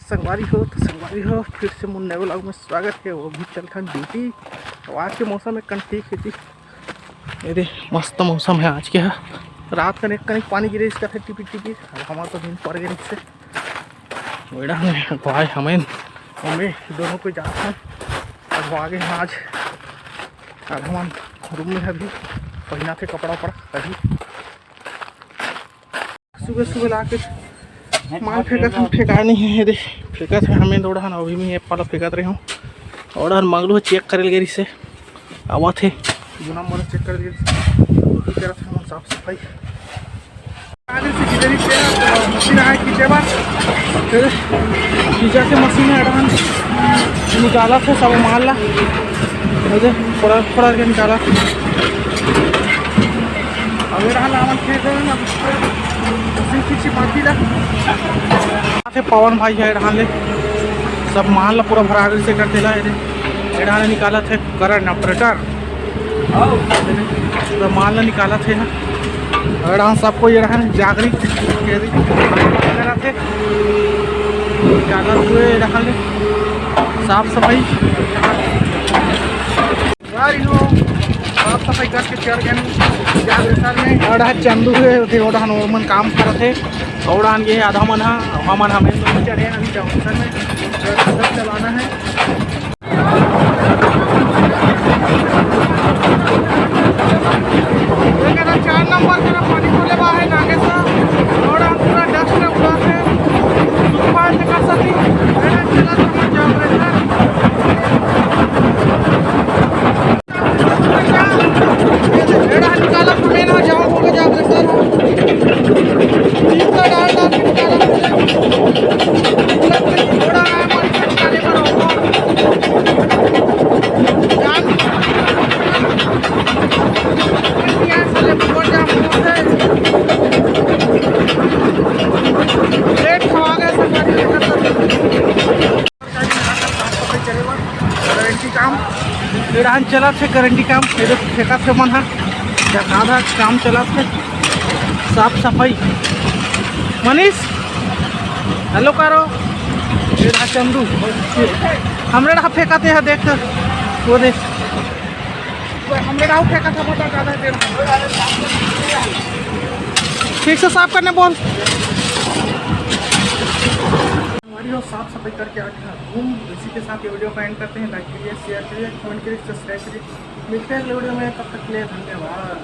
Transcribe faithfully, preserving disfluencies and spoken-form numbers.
संगवारी हो, तो संगवारी हो, फिर से मोर नए vlog में स्वागत है। वो भी चलथन ड्यूटी। तो आज के मौसम एकदम ठीक हे जी। ये दे, मस्त मौसम है आज के ह। रात कन एक कनिक पानी गिरे, इसका फिर टिपी टिपी। अब हमारा तो दिन पड़ गए इससे। बेड़ा में भाई हमें, हमें दोनों को जात हन। अब आगे आज, अब हम रूम में अभी पहिना थे कपड़ा उपड़ा अभी। सुबह सुबह ला के माल फेंकत हन, फेंकाय नहीं है, दे फेंकत है हमें दौड़हन, अभी मैं एप वाला फेंकत रहे हूँ। और मंगलू चेक करे गए से आवत है, दो नंबर चेक करे गए से, करत है हम साफ सफाई। आगे से किधर ही तेरा मशीन आए खींचे बार, फिर खींचा के मशीन है अड़हन निकाला थे सब माल ला, मुझे थोड़ा थोड़ा के निकाला। अब ये रहा लावन खेत है ना, उसी की चिपाती ला। आथे पवन भाई है रहा ले, सब माल ला पूरा भरा से कर देला है रे। ये रहा निकाला थे करंट ऑपरेटर, सब माल ला निकाला थे। और हम सबको ये रहा जागरूक करा थे, निकाला हुए रहा ले साफ सफाई। सारी हो साफ सफाई करके चढ़ गए जागरेश्वर में। अड़ा चंदू हे, ओते ओड़ा ओमन काम करत हे। ओड़ा ये आधा मन हा, हमन हमें तो चढ़े अभी जागरेश्वर में। सब चलाना है। ये कहना चार नंबर तेरा पानी खोले बा है नागेश्वर। ओड़ा पूरा डस्ट में उड़ा है। सुखपाल से का सती, अड़ा चला समझ जाओ रे। गाड़ी में आकर साफ सफाई करे बर। गारंटी काम ये रहन चलत हे, गारंटी काम ये देख फेंकत हे मन हा, आधा काम चलत हे साफ सफाई। मनीष, हेलो करो, ये रहा चंदू, हमरे रहा फेंकत हे, देख वो देख, हमरे रहा फेंकत हे, बता ज्यादा देर ठीक से साफ करने बोल। हमारी और साफ सफाई करके आ गए हैं रूम। इसी के साथ ये वीडियो को एंड करते हैं। लाइक करिए, शेयर करिए, कमेंट करिए, सब्सक्राइब करिए। मिलते हैं अगले वीडियो में, तब तक के लिए धन्यवाद।